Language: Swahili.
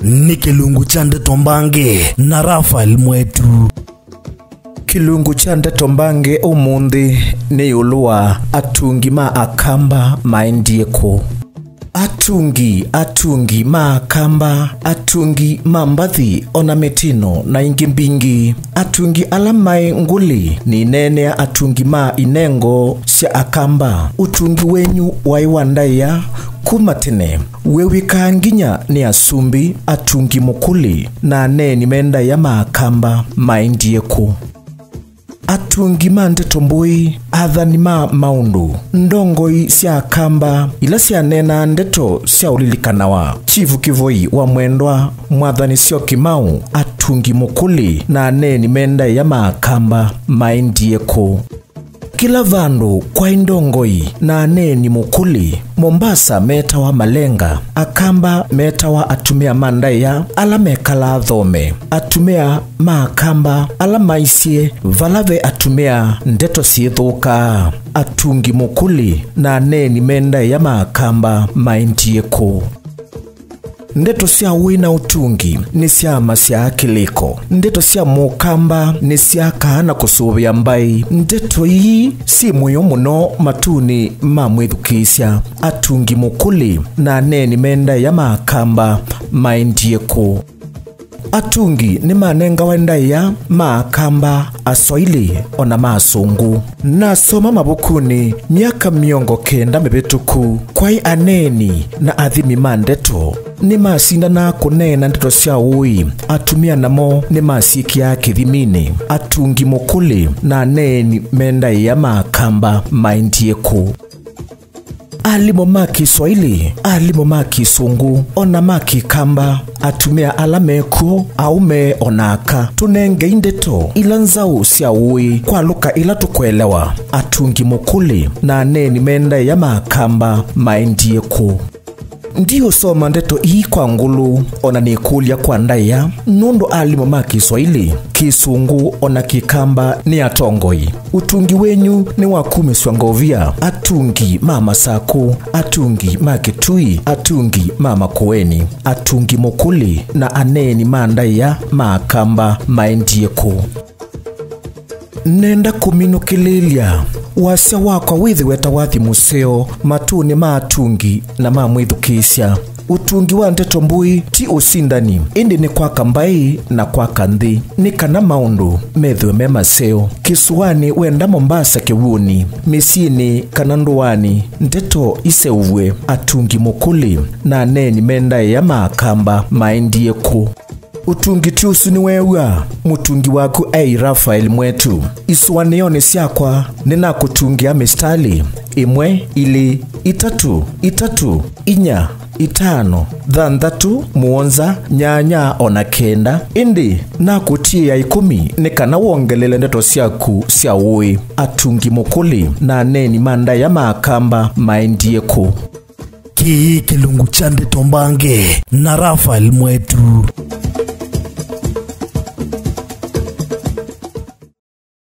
Ni Kilungu cha Ndeto Mbange na Rafael Mwetu. Kilungu cha Ndeto Mbange umundi ni ulua atungi ma akamba maendieko. Atungi, atungi ma akamba, atungi ma mbathi ona metino na ingi mbingi. Atungi alamai nguli ni nene atungi ma inengo sya akamba. Utungi wenyu waiwandaya kumatene wewika nginya ni asumbi atungi mukuli na neni menda ya maakamba maendieko. Atungi ma ndeto mbui athani ma maundu ndongoi sya akamba ila sya nena ndeto sya ulilikanawa. Chifu Kivoi wa Mwendwa mwathani syo Kimau atungi mukuli na neni menda ya maakamba maendieko. Kila vandu kwa indongoi na aneni mukuli Mombasa metawa malenga akamba metawa atumia mandaya ala mekala thome atumia maakamba ala maisie valave atumia ndeto siethuka. Atungi mukuli na aneni menda ya maakamba maendieko. Ndeto sya wina utungi ni sya masya akiliko. Ndeto sya mukamba ni sya kahana kusubya mbai. Ndeto hii si muyo muno matuni ma mwithukisya. Atungi mukuli na neni menda ya maakamba maendieko. Atungi ni manenga wendaya maakamba aswahili ona maasungu. Nasoma mabukuni miaka 90 mibituku kwai aneni na athimi mandeto ni masinda na kunena ndeto sya ui. Atumia namo ni masikia kithimini. Atungi mukuli na aneni menda ya maakamba maendieko. Alimo ma Kiswahili, alimo ma Kisungu, ona ma Kikamba, atumia alameko, aume onaka. Tunenge indeto, ila nzau sya ui, kwa luka ila tukuelewa. Atungi mukuli, na aneni menda ya maakamba, maendieko. Ndiyo soma ndeto hii kwa ngulu, ona nikulia kwa ndaya, nundu alimo ma Kiswahili, Kisungu, ona Kikamba ni atongoi. Utungi wenyu ni wakumi swangovia, atungi mama saku, atungi makitui, atungi mama kuweni, atungi mukuli na aneni mandaya maakamba maendieko. Nenda kuminukililia wasia wakwa withi weta wathi museo matuni maatungi na mamwithukisya. Utungi wa ndeto mbui ti usindani indi ni kwa kambai na kwa kanthi ni kana maundu methwe me maseo. Kisuani wenda Mombasa kiwuni misini kana nduani ndeto iseuvwe. Atungi mukuli na neni menda ya maakamba maendieko. Utungi tiusu ni wewa mutungi waku ei Rafael Mwetu. Isuanione syakwa nina kutungia mistali 1 2 3 3 4 5 6 7 8 ona 9 indi na kutia 10 nikana wongelele ndeto syaku sya ui. Atungi mukuli na neni manda ya maakamba maendieko. Kii Kilungu cha Ndeto Mbange na Rafael Mwetu.